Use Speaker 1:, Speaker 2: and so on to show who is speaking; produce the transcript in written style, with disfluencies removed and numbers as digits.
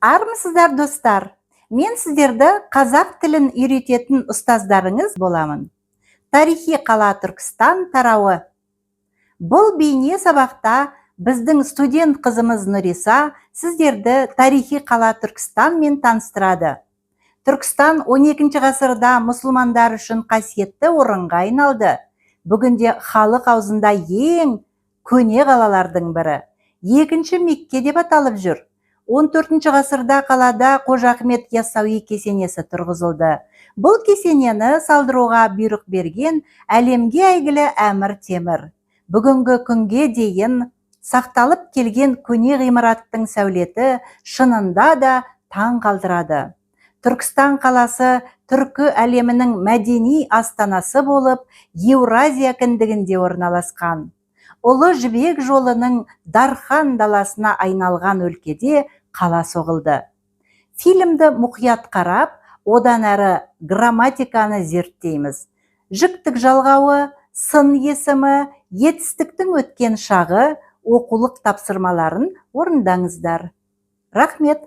Speaker 1: Армысыздар, достар! Мен сіздерді қазақ тілін үйрететін ұстаздарыңыз боламын. Тарихи қала Түркістан тарауы. Бұл бейне сабақта біздің студент қызымыз Нұриса сіздерді тарихи қала Түркістанмен таныстырады. Түркістан 12 ғасырда мұсылмандар үшін қасиетті орынға айналды. Бүгінде халық аузында ең көне қалалардың бірі. Екінші Мекке деп аталып жүр. 14 ғасырда қалада Қожа Ахмет Яссауи кесенесі тұрғызылды. Бұл кесенені салдыруға бұйрық берген әлемге әйгілі Әмір Темір. Бүгінгі күнге дейін сақталып келген көне ғимараттың сәулеті шынында да таң қалдырады. Түркістан қаласы түркі әлемінің мәдени астанасы болып, Еуразия кіндігінде орналасқан. Ұлы Жібек жолының дархан даласына айналған өлкеде қала соғылды. Фильмді мұқият қарап, одан әрі грамматиканы зерттейміз. Жіктік жалғауы, сын есімі, етістіктің өткен шағы оқулық тапсырмаларын орындаңыздар. Рахмет.